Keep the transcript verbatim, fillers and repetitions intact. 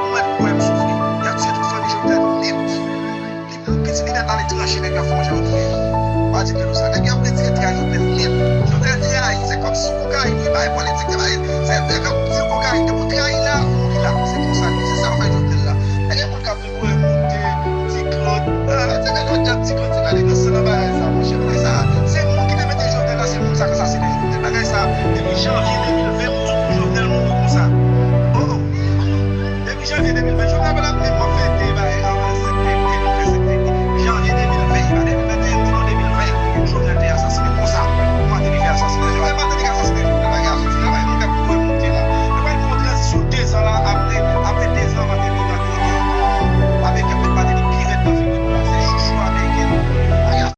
Ou mèt wè m soufri. Y ap tiye tout fanmi Jovenel nèt. Li, li, pitit li nèt la, li tranche, nèg yo ap fè yon jan yo touye. Pa di pil ou sa. Nèg yo ap retire tray Jovenel nèt. Jovenel trayi, se kòmsi w kokayin, li bay politik, li bay, se, se kòmsi w kokayin, depi w trayi la, ou mouri la. Se konsa li, se sa yo fè Jovenel la. Nèg yo moun k ap vin voye moute, Ti Claude, ah, se nèg yo Ti Claude, se nèg yo san nan bagay sa, monchè. Bagay sa, se moun ki te mete Jovenel la, se moun sa k asasinen Jovenel. Bagay sa, depi janvye